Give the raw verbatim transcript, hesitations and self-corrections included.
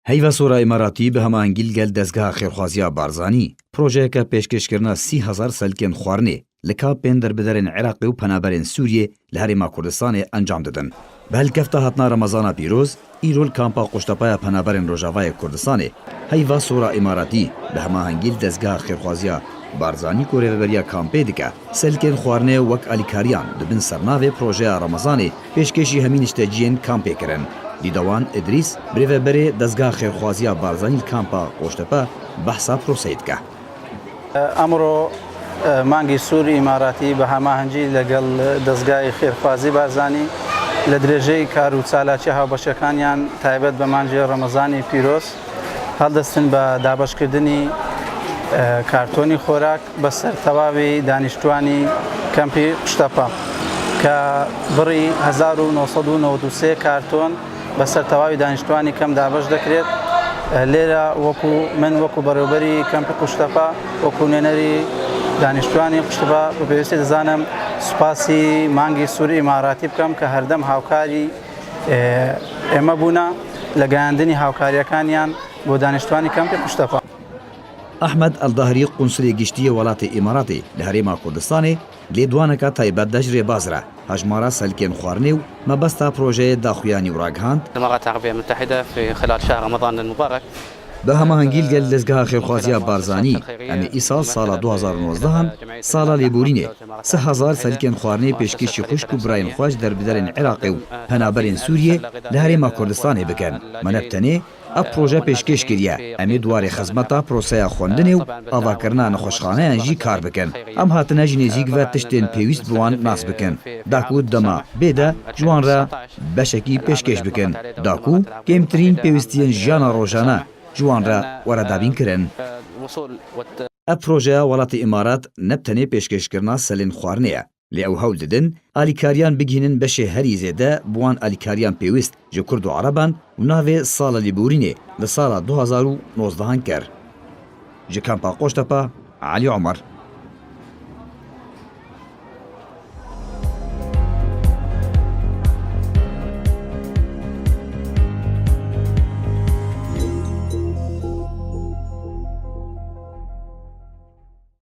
Heyva Sora Îmaratî bi hemahengî li gel Dezgeha Xêrxwaziya Barzanî projeyeke pêşkêşkirina sî hezar selkên xwarinê li kampên derbiderên Iraqê û penaberên Sûriyê li Herêma Kurdistanê encam didin. Bi helkefta hatina Remezana Pîroz, îro li kampa Qoştepa ya Penaberên Rojavayê Kurdistanê, Heyva Sora Îmaratî bi hemahengî li Dezgeha Xêrxwaziya Barzanî ku rêveberiya kampê dike, selkên xwarinê wek alîkariyan di bin sernavê projeya Remezanê pêşkêşî hemî nişteciyên kampê kirin. Dîdewan Idrîs, birêveberê Dezgeha Xêrxwaziya Barzanî li kampa Qoştepe, behsa proseyê dike. ئەمڕۆ مانگی سوور ئیماراتی بە هەماهەنگی لەگەڵ دەزگای خێرخوازی بارزانی لە درێژەی کار و چالاکی هاوبەشەکانیان تایبەت بە مانگی ڕەمەزانی پیرۆز هەڵدەستن بە دابەشکردنی کارتۆنی خۆراک بەسەر تەواوی دانیشتوانی کەمپی قوشتەپە کە بڕی هەزار و نۆسەد و نەوەد و سێ کارتۆن بەسەر تەواوی دانیشتوانی کەم دابەش دەکرێت. لێرە وەکو من، وەکو بەڕێوەبەری کەمپی قوشتەپە، وەکو نوێنەری دانیشتوانی قوشتەپە، بە پێویستی دەزانم سوپاسی مانگی سوور ئیماراتی بکەم کە هەردەم هاوکاری ئێمە بوونە لە گەیاندنی هاوکاریەکانیان بۆ دانیشتوانی کەمپی قوشتەپە. ئەحمەد ئەلداهری، قونسلێ گشتیە وڵاتی ئیماراتێ لە هەرێما کوردستانێ، لێدوانەکە تایبەت دەش رێباز رە هەژمارە سەلکێن خواردنێ و مەبەستا پرۆژەیە داخویانی و راگهاند. الإمارات العربية المتحدة في خلال شهر رمضان المبارك. بە هەماهەنگی لەگەل دەستگەها خێرخوازیە بارزانی، ئەمێ ئیساڵ ساڵە دوهزار و نۆزدەهان، ساڵە لێبورینێ، سێ هەزار سەلکێن خواردنێ پێشکەشی خوشک و برایەن خوەش دەربدەرێن عێراقێ و پەنابەرێن سووریێ لە هەرێما کوردستانێ بکەن. مەنەبتەنێ ئەڤ پرۆژە پێشکێش کریە، ئەمێ دوارێ خزمەتا پرۆسەیا خوەندنێ و ئاواکردنا نەخۆشخانەیان ژی کار بکەن. ئەم هاتنە ژی نێزیک ڤە تشتێن پێویست بوان ناس بکەن. داکو دەما بێدە جوان رە بەشەکی پێشکێش بکەن. داکو کێمترین پێویستیەن ژیانا ڕۆژانە جوان رە وەرە دابین کرن. ئەڤ پرۆژەیا وڵاتی ئیمارات نەبتەنێ پێشکێشکردنا سەلێن خوارنێە. لێ ئەو هەول ددن ئالیکاریان بگهینن بەشێ هەری زێدە بوان ئالیکاریان پێویست جێ کورد و عەرەبان و ناڤێ ساڵە لیبورینێ لە ساڵە دوهزار و نۆزدەهان کەر. جێ کامپا قۆشتەپە، عەلی عومەر.